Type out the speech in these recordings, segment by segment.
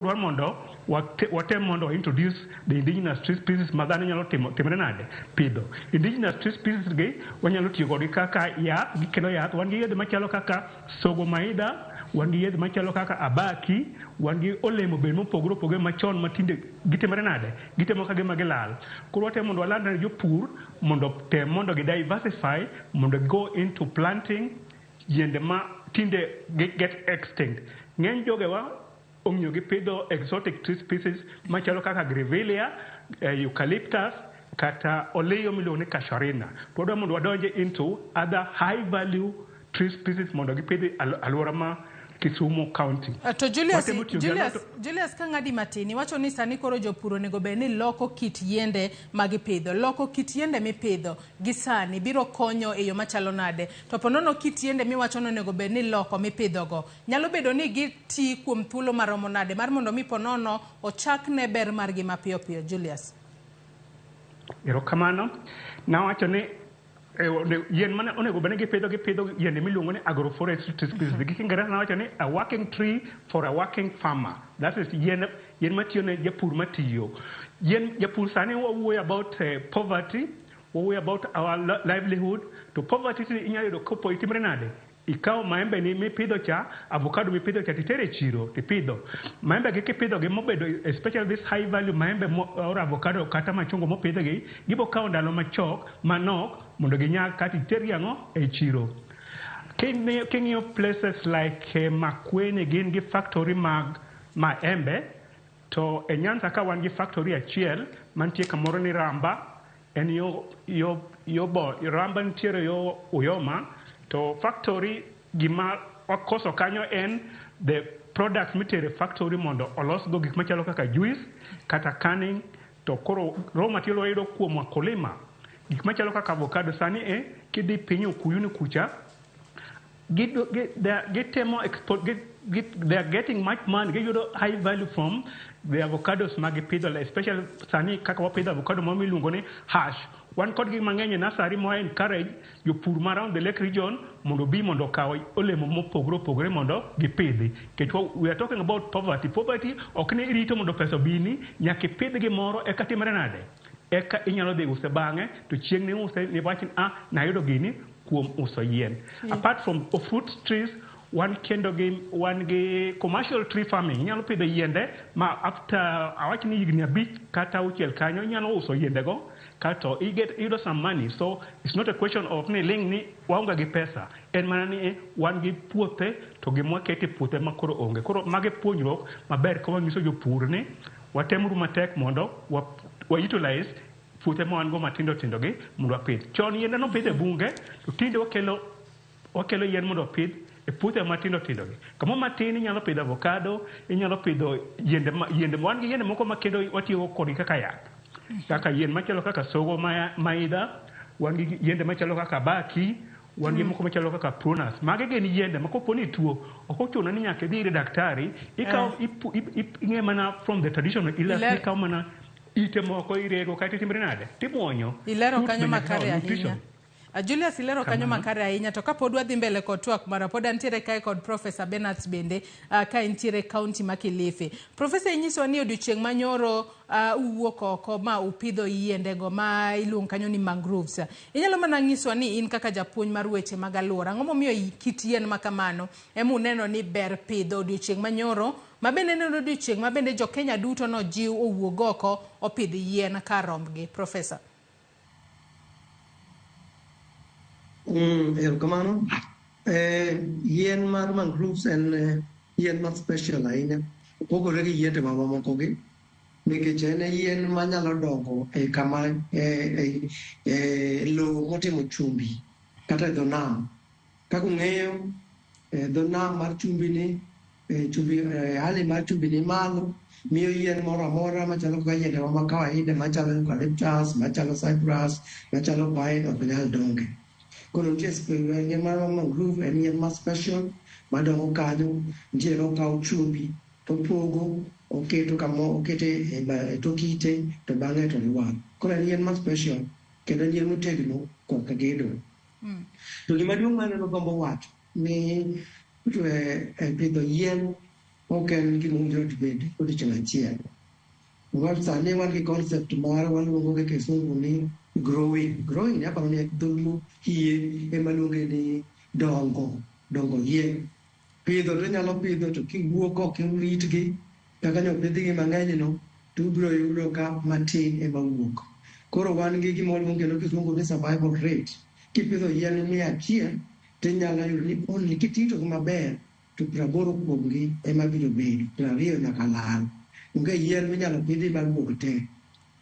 Dwar mondo watem mondo introduce the indigenous tree species ma dhano nyalo timo timre nade pidho indigenous tree species gi wanyalo tiyo kodgi kaka yath gikelo yath wan gi yedhe machalo kaka sogo maida wan gi yedhe machalo kaka abaki wan gi olemo bende mopogore opogore machon matinde gitimre nade gitimo ka gima gilal koro watemo mondo waland ne jopur mondo tem mondo gi diversify mondo go into planting yiende ma tinde get extinct ng'eny jogewa ong'iyo gi pidho exotic tree species machalo kaka grevillea, eucalyptus kata oliyo miluongo ni casuarina. To wadwa mondo wadonje into other high value tree species mondo gipidhi alwora ma Kisumu County. To Julius, Julius, Julius ka ng'adi matin, iwacho ni sani koro jopur onego bed ni loko kit yiende ma gipidho. Loko kit yiende mipidho gi sani biro konyo e yo machalo nade? To po nono kit yiende miwacho ni onego bed ni loko mipidhogo, Nyalo bedo ni giti kuom thuolo maromo nade mar mondo mi ponono ochak ne ber margi mapiyo piyo, Julius? Erokamano. Nawacho ni yien mane onego bed ni gipidho gipidho yiende miluongo ni agroforestry tree species. Gi Kiingereza nawacho ni a working tree for a working farmer. That is yien yien matiyo ne japur matiyo. Yien japur sani wawuoyo about poverty, wawuoyo about our livelihood. To poverty inyalo yudo kopo itimre nade? Ikawo maembe ni mipidho cha, avocado mipidho cha titere e chiro tipidho. Maembe gi kipidho gi mobedo especially this high value maembe mo, or avocado kata machungo mopidh gi, gibo kawo ndalo machok manok mondo ginyag kata itergi ang'o e chiro. King'iyo places like Makueni gin gi factory mag maembe to e Nyanza ka wan gi factory achiel mantie kamoro ni Ramba en yo yo yo bo Ramba nitiere yo Uyoma to factory gima wakoso kanyo en the products mitere factory mondo olosgo gik machalo kaka juice kata canning to koro raw material wayudo kuom wakulima gik machalo kaka avocado sani e kidhi piny Okuyuni kucha gitemo export they are getting much money giyudo high value from the avocados ma gipidho especially sani kaka wapidho avocado moro miluongo ni hash wan kodgi mang'eny e nursery ma encourage jopur ma around the lake region mondo obi mondo okaw olemo mopogore opogore mondo gipidhi nikech we are talking about poverty poverty ok ni irito mondo pesa obini nyaka ipidh gimoro eka timre nade eka inyalo dhi use bang'e to chieng' niuse niwach ni ah nayudo gini kuom uso yien. Apart from fruit trees, wan kendo gi wan gi commercial tree farming. Inyalo pidho yiende ma after awach ni higni 5 kata 6 kanyo inyalo uso yiendego kato iyudo some money. So it's not a question of ni ling ni waonge gi pesa. En mana ni wan gi puothe to gima wakete puothe ma koro onge. Koro mage puonjruok maber ka wanyiso jopur ni watemuru matek mondo wa utilize puothe ma wan go matindo tindo gi mondo wapidh. Chon yiende nopidh e bunge to tinde wakelo wakelo yien mondo wapidh e puothe matindo tindo gi. Kamoro matin inyalo pidho avocado, inyalo pidho yiende yiende wan gi yiende moko ma kendo watiyo kodgi kaka yath. Kaka yien machalo kaka sogo maidha, wan gi yiende machalo kaka abaki, wan gi moko machalo kaka prunus. Magi gin yiende ma kopo ni ituo, ok ochuno ni nyaka idhi ir daktari, ikawo ing'e mana from the traditional healers, ikawo mana ite moko irego kaeto itimri nade? Timuonyo. Ilero kanyo makare ahinya. Julius ilero kanyo makare ahinya to kapod wadhi mbele kod twak marwa pod antiere kae kod Professor Bernard bende ka entiere county ma Kilifi. Professor inyisowa ni odiochieng' manyoro uwuok oko ma upidho yiendego ma iluongo kanyo ni mangroves. Inyalo mana nyisowa ni in kaka japuonj mar weche mag alwora, ang'o momiyo kit yien ma kamano ema uneno ni ber pidho odiochieng' manyoro ma bende en odiochieng' ma bende jo Kenya duto nojiw owuog oko opidh yien kar rombgi. Professor. Erokamano. Yien mar mangroves en yien ma special ahinya. Opogore gi yiende mamoko gi nikech en yien manyalo dongo e kama e lowo motimo chumbi kata e dho nam. Kaka ung'eyo, e dho nam mar chumbi ni, chumbi, hali mar chumbi ni malo, miyo yien moro amora machalo kaka yiende ma kawaida machalo eucalyptus, machalo cypress, machalo pine ok nyal donge. Koro nitie yien mar mangrove en yien ma special madongo kanyo, nitie okawo chumbi topogo oketo kama okete e tok ite to bang'e to lwar. Koro en yien ma special kendo en yien motegno korka gedo. To gima duong' ma aneno gombo wacho ni pidho yien Ok en gima owinjore obed odiochieng' achiel. Niwach sani wan gi concept mar waluongo gi kisungu ni growing. Growing aparo ni dholuo hie ema luonge ni dongo, dongo yien. Pidho to inyalo pidho to kiwuok ok iritgi kaka ne opidhgi mang'eny no to ubiro yudo ka matin ema wuok. Koro wan gi gima waluongo kendo kisungu ni survival rate. Kipidho yien 100 tinyalo yudo ni only kiritogi maber to 80 kuomgi ema biro bedo, 20 nyaka lal. Onge yien minyalo pidhi mawuog te.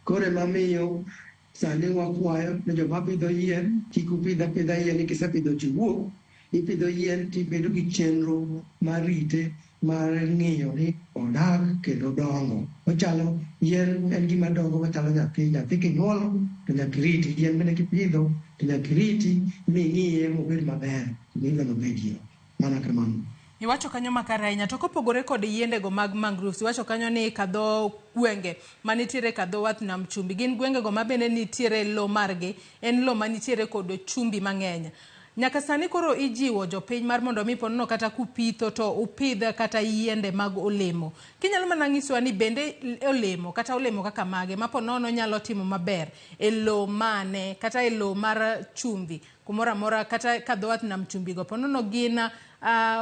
Koro ema miyo sani wakwayo ni joma pidho yien kik upidh apidha yien ni kisepidho tiwuok. Ipidho yien tibedo gi chenro mar rite mar ng'iyo ni odak kendo dongo. Ochalo yien en gima dongo machalo nyathi. Nyathi kinyuolo to nyaka iriti. Yien bende kipidho to nyaka iriti ming'iye mobed maber kuma obedie. Mana kamano. Iwacho kanyo makare ahinya to kopogore kod yiendego mag mangroves iwacho kanyo ni kadho gwenge manitiere kadho wath nam chumbi gin gwengego ma bende nitiere lo margi en lo manitiere kod chumbi mang'eny. Nyaka sani koro ijiwo jopiny mar mondo mi ponono kata kupitho to upidh kata yiende mag olemo. Kinyalo mana nyisowa ni bende olemo kata olemo kaka mage ma ponono nyalo timo maber e lo mane kata e lo mar chumbi kumoro amora kata ka dho wath nam chumbi go ponono gin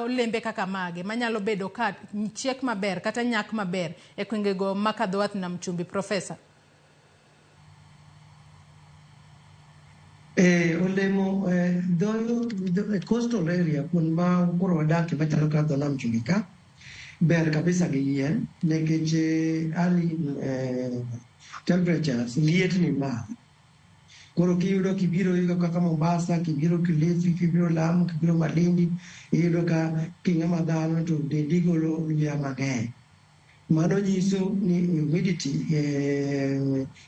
olembe kaka mage manyalo bedo ka chiek maber kata nyak maber e gwengego ma ka dho wath nam chumbi Profesa. Olemo dho coastal area kuond ma koro wadakie machalo kaka dho nam chumbi ka ber kabisa gi yien nikech hali temperatures liet ni malo. Koro kiyudo kibiro yudo kaka Mombasa, kibiro Kilifi, kibiro Lamu, kibiro Malindi, iyudo ka king'ama dhano to dendi golo luya mang'eny. Mano nyiso ni humidity,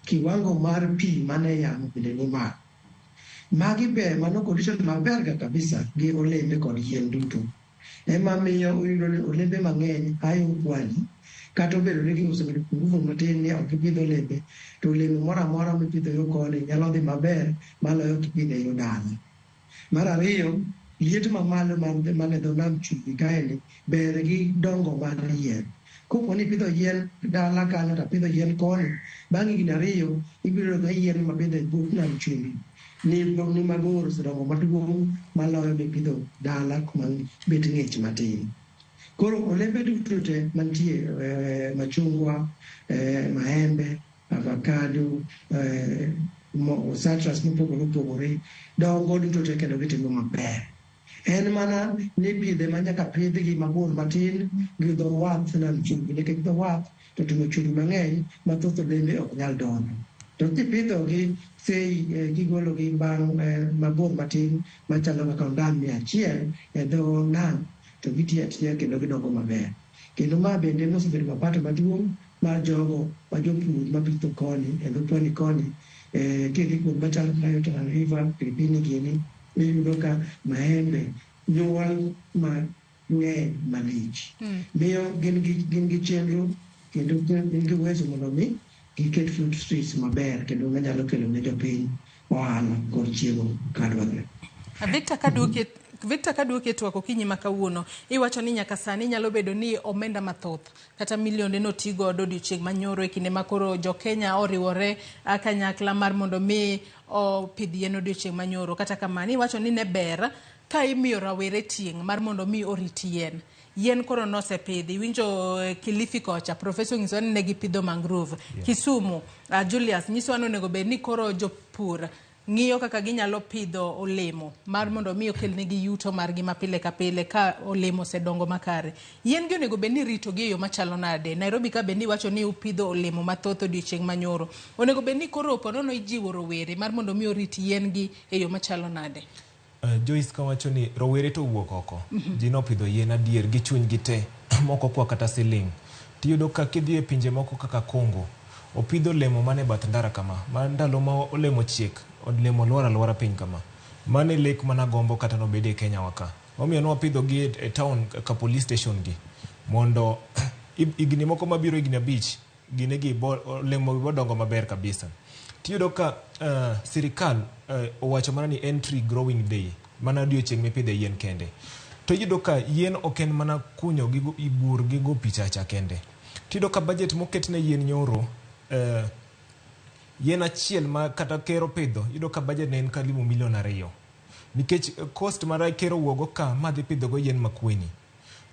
kiwango mar pi mane yamo bende ni malo. Magi ber, mano condition maber ga kabisa gi olembe kod yien duto. Ema miyo iyudo ni olembe mang'eny ayo pwani kata obedo ni osebedo pungufu matin ni ok gipidh olembe, to olemo moro amora mipidho yo koni nyalo dhi maber maloyo kipidhe yo dala. Mar ariyo, liet mamalo man e dho nam chumbi kaeni ber gi dongo mar yien. Kopo ni ipidho yien dala kanyo to apidho yien koni, bang' higni 2 ibiro yudo ka yien mapidho e but nam chumbi ni mabor osedongo maduong' maloyo mipidho dala kuma bet ng'ich matin. Koro olembe duto te mantie, machungwa, maembe, avocado, citrus mopogore opogore, dongo duto te kendo gitimo maber. En mana ni pidhe ma nyaka pidhgi mabor matin gi dho wath nam chumbi nikech dho wath to otimo chumbi mang'eny ma thoth olembe ok nyal dongo. To kipidhogi sei kigologi bang' mabor matin machalo kaka ondam 100 e dho nam to giti atiya kendo gidongo maber. Kendo ma bende mosebedo mapato maduong' mar jogo ma jopur mapitho koni e dho pwani koni, kidhi kuond machalo kaka Tana River, Pilipili gini, iyudo ka maembe nyuol mang'eny malich. Miyo gin gi chenro kendo gin gi uwezo mondo mi giket fruit trees maber kendo manyalo kelo ne jopiny ohala kod chiemo kadwarore. Victor kaduoki e twak okinyi ma kawuono, iwacho ni nyaka sani nyalo bedo ni omenda mathoth kata milionde noti godo odiochieng' manyoro e kinde ma koro jo-Kenya oriwore kanyakla mar mondo mi opidh yien odiochieng' manyoro. Kata kamano iwacho ni ne ber ka imiyo rawere tieng' mar mondo mi orit yien. Yien koro nosepidhi. Iwinjo Kilifi kocha, profesa onyisowa ni ne gipidho mangrove. Kisumu, Julius nyisowa ni onego bed ni koro jopur ng'iyo kaka ginyalo pidho olemo mar mondo mi okelnegi yuto margi ma pile ka pile ka olemo osedongo makare. Yien gi onego bed ni iritogi e yo machalo nade? Nairobi ka bende iwacho ni upidho olemo mathoth odiochieng' manyoro. Onego bed ni koro ponono ijiwo rowere mar mondo mi orit yien gi e yo machalo nade? Joyce kawacho ni rowere to owuok oko. Ji nopidho yien adier gi chunygi te, moko kwa kata siling'. Tiyudo ka kidhi e pinje moko kaka Congo, opidho olemo mana e bath ndara kama, ma ndalo ma olemo chiek, olemo lwar alwara piny kama. Mano e lek managombo kata nobed e Kenya wa ka. Omiyo nwapidho gi e town ka police station gi, mondo higni moko mabiro higni 5, gine gi olemo gi bodongo maber kabisa. Tiyudo ka sirikal owacho mana ni en tree growing day, mana odiochieng' mipidhe yien kende. To iyudo ka yien ok en mana kunyo gi bur gi go picha cha kende. Tiyudo ka budget moket ne yien nyoro, yien achiel ma kata ker opidho, iyudo ka budget ne en karibu milion 2. Nikech cost mar ker owuogo ka madhi pidho go yien Makueni.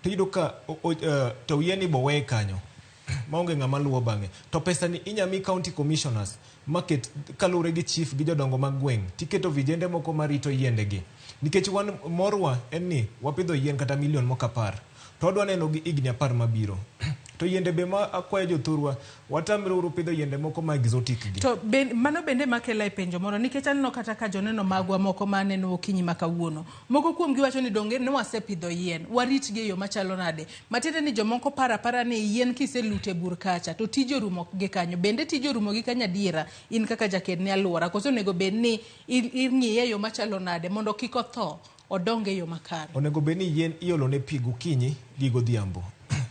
To iyudo ka to yien ni boweye kanyo maonge ng'ama luwo bang'e. To pesa ni inya mi county commissioners maket kaluwore gi chief gi jodongo mag gweng' tiketo vijende moko marito yiende gi. Nikech wan morwa en ni wapidho yien kata milion moko 10 to wadwa neno gi higni 10 mabiro. To yiende be ma akwayo jothurwa, watamre uru pidho yiende moko ma exotic gi. To mano bende makela e penjo moro, nikech aneno kata ka joneno magwa moko ma aneno okinyi ma kawuono, moko kuom gi wacho ni donge ne wasepidho yien, waritgi e yo machalo nade? Matiende ni jomoko paro apara ni yien kiselute bur kacha to tije orumo gi kanyo. Bende tije orumo gi kanyo adiera in kaka jaked ne alwora, koso onego bed ni ing'iye e yo machalo nade mondo kik otho, odong e yo makare? Onego bed ni yien iolo ne pi gokinyi gi godhiambo.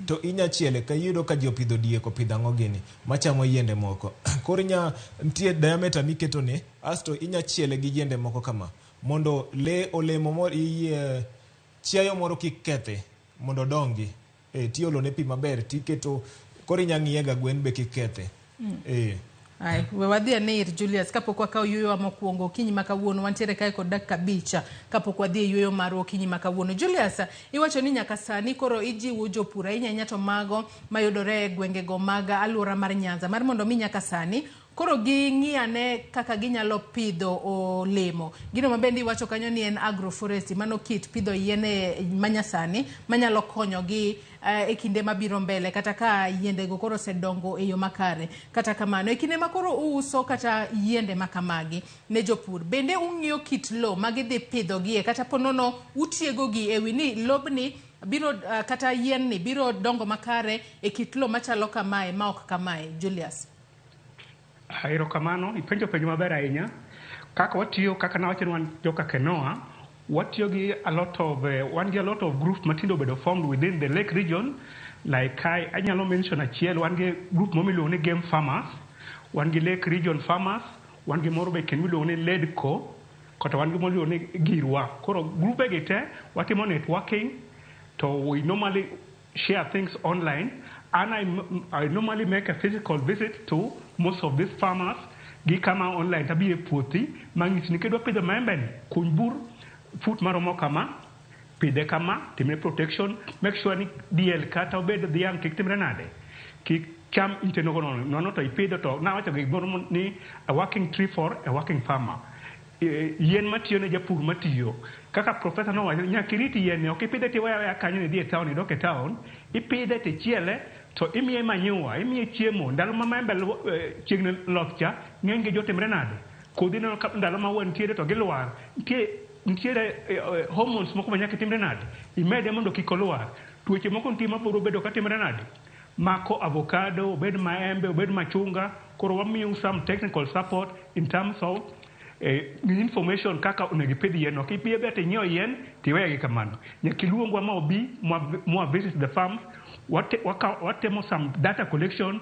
To inya chiele ka iyudo ka ji opidho diek, opidho ang'o gini machamo yiende moko. Koro inya nitie diameter miketo ne, asto inya chiele gi yiende moko kama mondo le olemo moro chiayo moro kik kethe mondo odongi. Tiolo ne pi maber tiketo koro inya ng'iye ga gwen be kik kethe. Ai, we wadhi ane ir Julius kapok wakawo yueyo mokwongo okinyi ma kawuono. Wantiere kae kod dakika 5 kapok wadhi e yueyo marwa okinyi ma kawuono. Julius, iwacho ni nyaka sani koro ijiwo jopur ahinya ahinya to mago mayudore e gwengego mag alwora mar Nyanza mar mondo mi nyaka sani koro ging'i ane kaka ginyalo pidho olemo. Gino ma bende iwacho kanyo ni en agroforestry, mano kit pidho yien manyasani manyalo konyogi e kinde mabiro mbele kata ka yiendego koro osedongo e yo makare. Kata kamano, e kinde ma koro uuso kata yiende makamagi ne jopur, bende ung'iyo kit lo ma gidhi pidhogie kata ponono utiegogi e wi ni lobni biro kata yien ni biro dongo makare e kit lo machalo kamae ma ok kamae? Julius. Erokamano, ipenjo penjo maber ahinya. Kaka watiyo, kaka nawacho ni wan joka Kenoa, watiyo gi a lot of, wan gi a lot of groups matindo obedo formed within the lake region. Like anyalo mention achiel, wan gi group moro miluongo ni Game Farmers, wan gi Lake Region Farmers, wan gi moro be kendo miluongo ni Ledco, kata wan gi moro miluongo ni Girwa. Koro grupe gi te watimo networking, to we normally share things online, and I normally make a physical visit to most of these farmers. Gikama online tabi e puothi mang'isi ni kidwa pidho maembe ni kuny bur fut maromo kama, pidhe kama, timne protection, make sure ni diel kata obed dhiang' kik timre nade, kik cham ite nogo nono nono to ipidho to nawacho gimoro ni a working tree for a working farmer. Yien matiyo ne japur matiyo kaka professor nowacho, nyaka irit yien ni, ok ipidhe tiweyo aweya kanyo ni idhi e town, idok e town, ipidhe tichiele to imiye manyiwa, imiye chiemo. Ndalo ma maembe chiegni loth cha, ng'eny gi jotimre nade, kodhi ineno ka ndalo ma nitiere to gilwar, nitiere hormones moko ma nyaka itimre nade, imede mondo kik olwar. Tuoche moko nitie mabiro bedo katimre nade, mako avocado, obed maembe, obed machunga. Koro wamiyo some technical support in terms of information kaka onego ipidh yien. Ok ibi abia tinyiewo yien tiweye gi kamano, nyaka iluongwa ma obi mwa visit the farms, watemo some data collection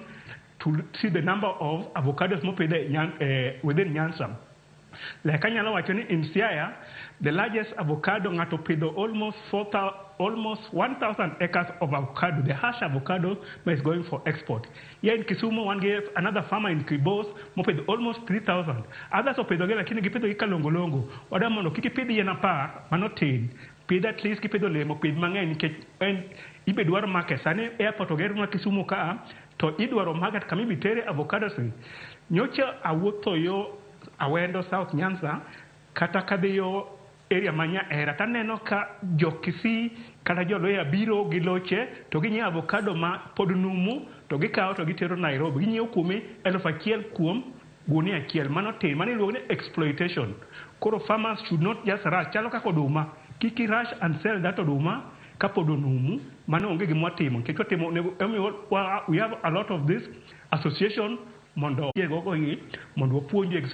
to see the number of avocados mopidh within Nyanza. Like anyalo wacho ni in Siaya, the largest avocado ng'ato pidho almost 4, almost 1,000 acres of avocado, the Hass avocado is going for export. Here in Kisumu, one gave another farmer in Kibos mopidho almost 3,000. Others opidho gi lakini gipidho gi kalongolongo. Wadwa mondo kik ipidh yien 10, mano tin. Pidh at least kipidho olemo, pidh mang'eny nikech en ibe dwaro market. Sani airport oger ma Kisumu ka, to idwaro market kama ibi tere avocados. Nyocha awuotho yo Awendo South Nyanza, kata kadhi yo area ma Nyaera, taneno ka jo Kisii kata joluhya biro gi loche to ginyiewo avocado ma pod numu to gikawo to gitero Nairobi. Ginyiewo kuomi 1000 kuom gunia achiel. Mano tin, mano iluongo ni exploitation. Koro farmers should not just rush. Chalo kaka oduma. Kik i rush and sell that oduma kapod onumu. Mano onge gima watimo. Nikech watimo, we have a lot of this association mondo mondo wapuonj.